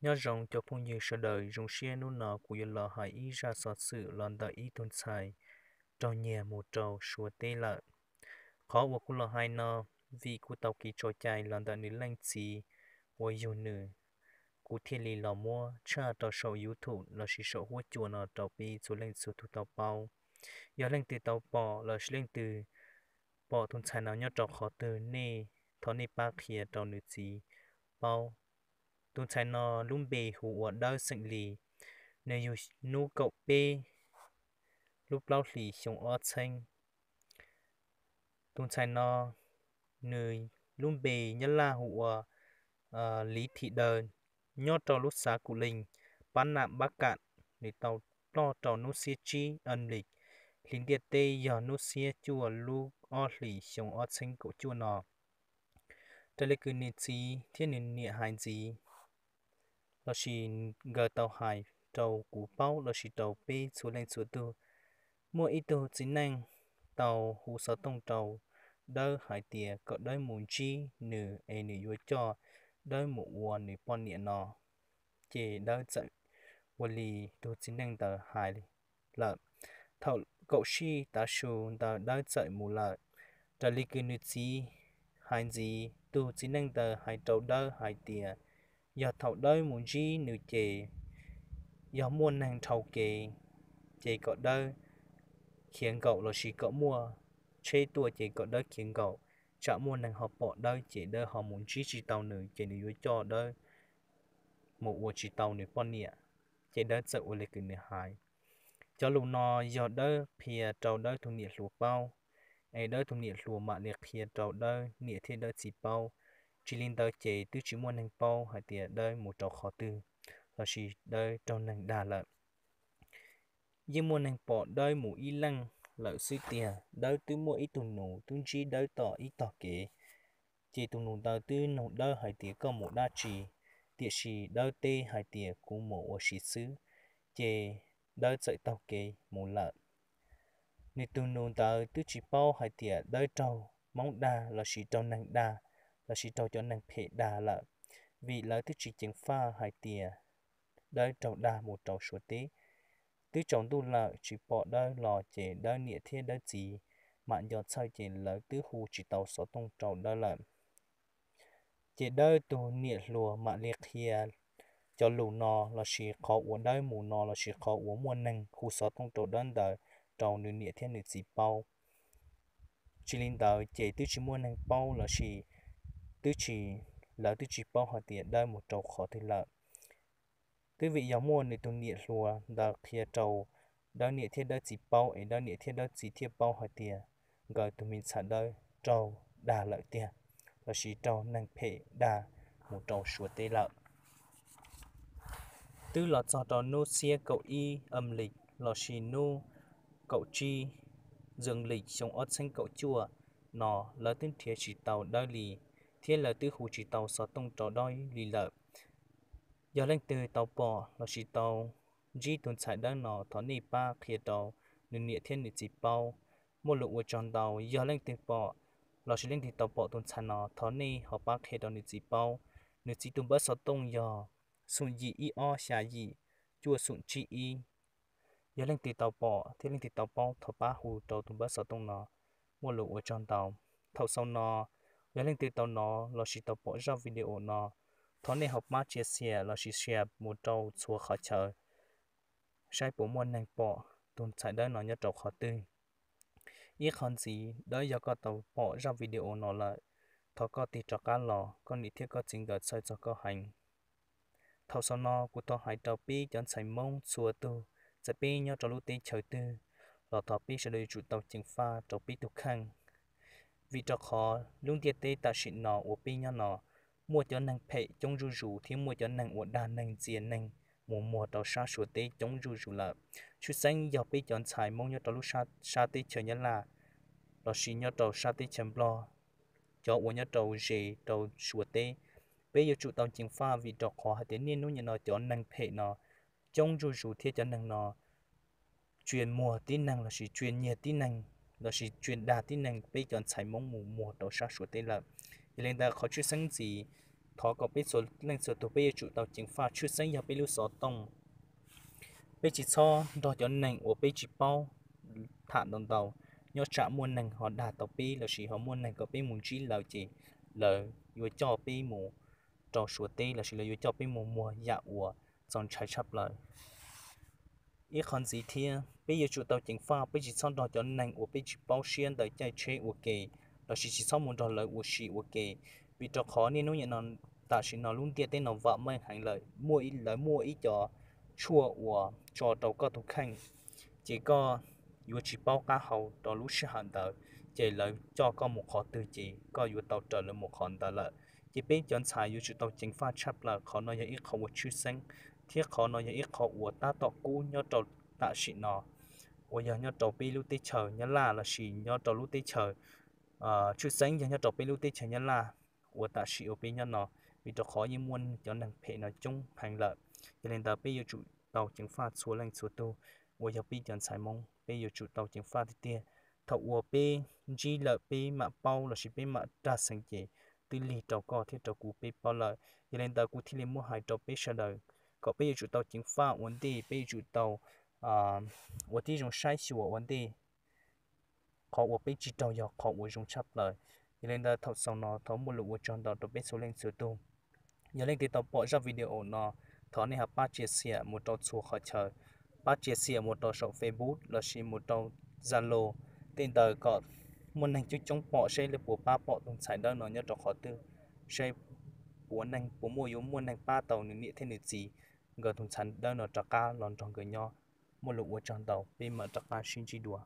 Nyob zoo cov phooj ywg sawv daws, zoo siab hnub no kuv yuav los hais ib zaj xov xwm los ntawm ib tug ntxhais raug nyiag mus rau Suav teb lawm. Qhov uas kuv los hais no vim kuv tau kev tso cai los ntawm nws leej txiv uas yug nws, kuv thiaj li los muab tshaj rau saum YouTube lossis saum huab cua no rau peb txhua leej txhua tug tau paub. Yog leej twg tau pom lossis leej twg pom tus ntxhais no nyob rau qhov twg, nej thov nej pab qhia rau nws txiv paub. Tus ntxhais no lub npe hu ua Dawb xeem Lis, nws yug hnub kaum peb lub plaub hlis xyoo ob txheeb. Tus ntxhais no nws lub npe Nyab Laj hu ua Liv Thim Daws, nyob rau lub xav Kum Lees, pab nam Pab Kam. Nws tau ploj rau hnub xiab tsib âm lịch, hli ntiaj teb yog hnub xiab cuaj lub ob hlis xyoo ob txheeb kaum cuaj no. Raws li kws nws txiv thiab nws niam hais ntxiv lossis nkawd tau hais rau kuv paub lossis rau peb txhua leej txhua tug, muaj ib tug txiv neej tau hu xov tooj rau Dawb hais tias kom Dawb mus ntsib nws es nws yuav coj Dawb mus ua nws poj niam no. Ces Dawb txawm ua li tus txiv neej ntawd hais lawm. Thaum kaum sij tav su ntawd Dawb txawm mus lawm. Raws li kws nws txiv hais ntxiv, tus txiv neej ntawd hais rau Dawb hais tias yog thaum Dawb mus ntsib nws ces yog muaj neeg dhau kev, ces kom Dawb khiav nkaum lossis kom muaj tsheb tuaj ces kom Dawb khiav nkaum, tsam muaj neeg ho pom Dawb ces Dawb ho mus ntsib tsis tau nws ces nws yuav coj Dawb mus ua tsis tau nws poj niam. Ces Dawb txawm ua li kws nws hais. Cov lus no yog Dawb qhia rau Dawb tus niam hluas paub, es Dawb tus niam hluas mam li qhia rau Dawb niam thiab Dawb txiv paub. Tsis li ntawd ces twb tsis muaj neeg paub hais tias Dawb mus rau qhov twg lossis Dawb raug neeg dag lawm. Yeej muaj neeg pom Dawb mus ib leeg lawm xwb tiag. Dawb twb muaj ib tug nus twb ntsib Dawb tom ib tog kev, ces tus nus ntawd twb nug Dawb hais tias koj mus dab tsi, tiam sis Dawb teb hais tias kuv mus ua si xwb, ces Dawb txawm taug kev mus lawm. Nws tus nus ntawd twb tsis paub hais tias Dawb raug Hmoob dag lossis raug neeg dag lossis raug cov neeg phem dag lawm, vim lawv twb tsis ceev faj hais tias Dawb raug dag mus rau Suav teb. Twb tsaus ntuj lawm tsis pom Dawb los ces Dawb niam thiab Dawb txiv mam nco txhawj ces lawv twb hu tsis tau xov tooj rau Dawb lawm. Ces Dawb tus niam hluas mam li qhia cov lus no lossis qhov uas Dawb mus no lossis qhov uas muaj neeg hu xov tooj rau Dawb ntawd rau nws niam thiab nws txiv paub. Tsis li ntawd ces twb tsis muaj neeg paub lossis twb tsis, lawv twb tsis paub hais tias Dawb mus rau qhov twg lawm. Twb vim yog muaj nws tus niam hluas ntawd qhia rau Dawb niam thiab Dawb txiv paub es Dawb niam thiab Dawb txiv thiaj paub hais tias nkawd tus me ntxhais Dawb raug dag lawm tiag, lossis raug neeg phem dag mus rau Suav teb lawm. Twb los txog rau hnub xiab kaum ib âm lịch lossis hnub kaum tsib dương lịch xyoo ob txheeb kaum cuaj no, lawv twb nrhiav tsis tau Dawb li, thiab lawv twb hu tsis tau xov tooj rau Dawb li lawm. Yog leej twg tau pom lossis tau ntsib tus ntxhais Dawb no, thov nej pab qhia rau nws niam thiab nws txiv paub. Muaj lus ua tsaug ntau. Yog leej twg pom lossis leej twg tau pom tus ntxhais no, thov nej ho pab qhia rau nws txiv paub. Nws txiv tus npawb xov tooj yog xoom yim ib ob xya yim cuaj xoom tsib ib. Yog leej twg tau pom thiab leej twg tau paub, thov pab hu rau tus npawb xov tooj no. Muaj lus ua tsaug ntau. Thaum xaus no, yog leej twg tau hnov lossis tau pom zaj video no, thov nej ho pab share lossis share mus rau txhua qhov chaw, saib puas muaj neeg pom tus ntxhais Dawb no nyob rau qhov twg. Ib qho ntxiv, Dawb, yog koj tau pom zaj video no lawm, thov koj tig rov qab los, koj niam thiab koj txiv nkawd txhawj txog koj heev. Thaum xaus no kuv thov hais rau peb cov ntxhais Hmoob txhua tug, txawm peb nyob rau lub teb chaws twg los thov peb sawv daws yuav tsum tau ceev faj rau peb tus kheej. Vim rau qhov lub ntiaj teb tam sim no uas peb nyob no, muaj cov neeg phem coob zuj zus thiab muaj cov neeg uas dag neeg ntxias neeg mus muag rau sab Suav teb coob zuj zus lawm. Tshwj xeeb yog peb cov ntxhais Hmoob nyob rau lub sab teb chaws Nyab Laj lossis nyob rau sab teb chaws Nplog, cov uas nyob rau ze rau Suav teb, peb yuav tsum tau ceev faj vim rau qhov hais tias niaj hnub nim no cov neeg phem no coob zuj zus thiab cov neeg no tsuas muag tib neeg lossis tsuas nyiag tib neeg lossis tsuas dag tib neeg peb cov ntxhais Hmoob mus muag rau sab Suav teb lawm. Yog li ntawd qhov tshwj xeeb ntxiv thov kom peb txhua leej txhua tus peb yuav tsum tau ceev faj tshwj xeeb yog peb lub xov tooj. Peb tsis txhob nrog cov neeg uas peb tsis paub tham ntau ntau, nyob tsam muaj neeg ho dag tau peb lossis ho muaj neeg kom peb mus ntsib lawv ces lawv yuav coj peb mus rau Suav teb lossis lawv yuav coj peb mus muag yam uas txaus ntshai tshaj plaws. Ib qhov ntxiv thiab, peb yuav tsum tau ceev faj, peb tsis txhob nrog cov neeg uas peb tsis paub siab ntawd caij tsheb ua ke, lossis tsis txhob mus nrog lawv ua si ua ke, vim rau qhov niaj hnub nim no, tam sim no lub ntiaj teb no vam meej heev lawm, muaj lawv muaj ib co tshuaj uas tso rau koj tus kheej, ces koj yuav tsis paub qab hau rau lub sij hawm ntawd, ces lawv coj koj mus qhov twg ces koj yuav tau raws lawv mus qhov ntawd lawm. Ces peb cov ntxhais yuav tsum tau ceev faj tshaj plaws, qhov no yog ib qho uas tshwj xeeb, thiab qhov no yog ib qho uas tab tom kub nyob rau tam sim no, uas yog nyob rau peb lub teb chaws Nyab Laj lossis nyob rau lub teb chaws, tshwj xeeb yog nyob rau peb lub teb chaws Nyab Laj uas tam sim uas peb nyob no, vim rau qhov yeej muaj cov neeg phem no coob heev lawm. Yog li ntawd peb yuav tsum tau ceev faj txhua leej txhua tug uas yog peb cov ntxhais Hmoob, peb yuav tsum tau ceev faj tiag tiag. Thaum uas peb ntsib lawm peb mam paub lossis peb mam rag xeev ces twb lig rau koj thiab rau kuv peb paub lawm. Yog li ntawd kuv thiaj li muab hais rau peb sawv daws kom peb yuav tsum tau ceev faj ua ntej, peb yuav tsum tau ua tib zoo saib xyuas ua ntej. Qhov uas peb tsis raug yog qhov uas zoo tshaj plaws. Yog li ntawd thaum xaus no thov muaj lus ua tsaug ntau rau peb txhua leej txhua tug. Yog leej twg tau pom zaj video no, thov nej ho pab tsia xiam mus rau txhua qhov chaw, pab tsia xiam mus rau saum Facebook lossis mus rau Zalo tej ntawd kom muaj neeg coob coob pom seb lawv puas pab pom tus ntxhais dawb no nyob rau qhov twg, seb puas neeg puas muaj yuav muaj neeg pab tau nws niam thiab nws txiv, nkawd tus ntxhais dawb no rov qab los nrog nkawd nyob. Muaj lus ua tsaug ntau, peb mam rov qab sib ntsib dua.